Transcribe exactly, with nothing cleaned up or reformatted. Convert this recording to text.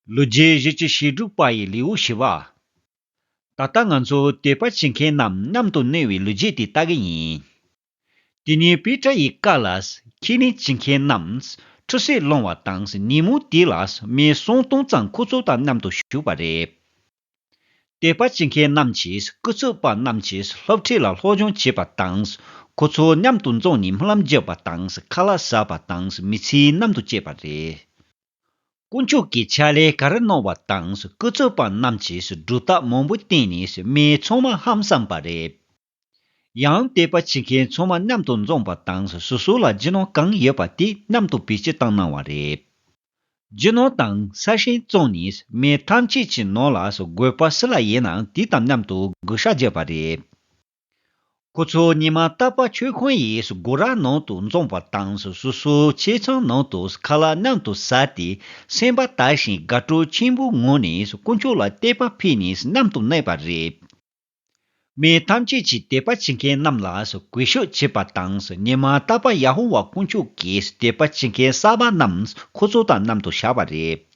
ལོ་རྒྱུས་བཞི་བཅུ་ཞེ་དྲུག་པ་ཡི་ལེའུ་བཞི་པ། ད་ལྟ་ང་ཚོ་དད་པ་བྱེད་མཁན་རྣམས་མཉམ་དུ་གནས་པའི་ལོ་རྒྱུས་དེ་ལྟ་གི་ཡིན། དེ་ནས་པེ་ཏྲ་ཡི་བཀའ་ལ་ཁས་ལེན་བྱེད་མཁན་རྣམས་ཁྲུས་གསོལ་སློང་བ་དང་། ཉིན་མོ་དེ་ལ་མི་སུམ་སྟོང་ཙམ་ཁོ་ཚོ་དང་མཉམ་དུ་བཞུགས་པ་རེད། དད་པ་བྱེད་མཁན་རྣམས་ཀྱིས་སྐུ་ཚབ་པ་རྣམས་ཀྱིས་སློབ་ཁྲིད་ལ་སློབ་སྦྱོང་བྱེད་པ་དང་། ཁོ་ཚོ་མཉམ་དུ་འཛོམས་ནས་སྨོན་ལམ་བརྒྱབ་པ་དང་། ཁ་ལག་ཟ་བ་དང་། མི་ཚེ་མཉམ་དུ་སྐྱེལ་བ་རེད། དཀོན་མཆོག་གི་ཕྱག་ལས་ག་རེ་གནང་བ་དང་། སྐུ་ཚབ་པ་རྣམས་ཀྱིས་སྒྲུབ་ཐབས་མང་པོ་བསྟན་ནས་མི་ཚང་མ་ཧང་སངས་པ་རེད། ཡང་དད་པ་བྱེད་མཁན་ཚང་མ་མཉམ་དུ་འཛོམས་པ་དང་། སོ་སོ་ལ་རྒྱུ་ནོར་གང་ཡོད་པ་དེ་མཉམ་དུ་བེད་སྤྱོད་བཏང་གནང་བ་རེད། རྒྱུ་ནོར་དང་ས་ཞིང་བཙོངས་ནས་མི་ཐམས་ཅད་ཀྱི་ནང་ལ་དགོས་པ་སུ་ལ་ཡིན་ནའང་དེ་དང་མཉམ་དུ་བགོ་བཤའ་བརྒྱབ་པ་རེད། ཁོ་ཚོ་ཉི་མ་རྟག་པར་མཆོད་ཁང་ཡི་སྒོ་ར་ནང་དུ་འཛོམས་པ་དང་། སོ་སོའི་ཆས་ཚང་ནང་དུ་ཁ་ལག་མཉམ་དུ་ཟ་སྟེ་སེམས་པ་དགའ་ཞིང་དགའ་སྤྲོ་ཆེན་པོའི་ངང་ནས་དཀོན་མཆོག་ལ་བསྟོད་པ་ཕུལ་ནས་མཉམ་དུ་གནས་པ་རེད། མི་ཐམས་ཅད་ཀྱིས་དད་པ་བྱེད་མཁན་རྣམས་ལ་གུས་ཞབས་བྱེད་པ་དང་། ཉི་མ་རྟག་པར་ཡ་ཧོ་ཝཱ་དཀོན་མཆོག་གི་དད་པ་བྱེད་མཁན་གསར་པ་རྣམས་ཁོ་ཚོ་དང་མཉམ་དུ་བཞག་པ་རེད།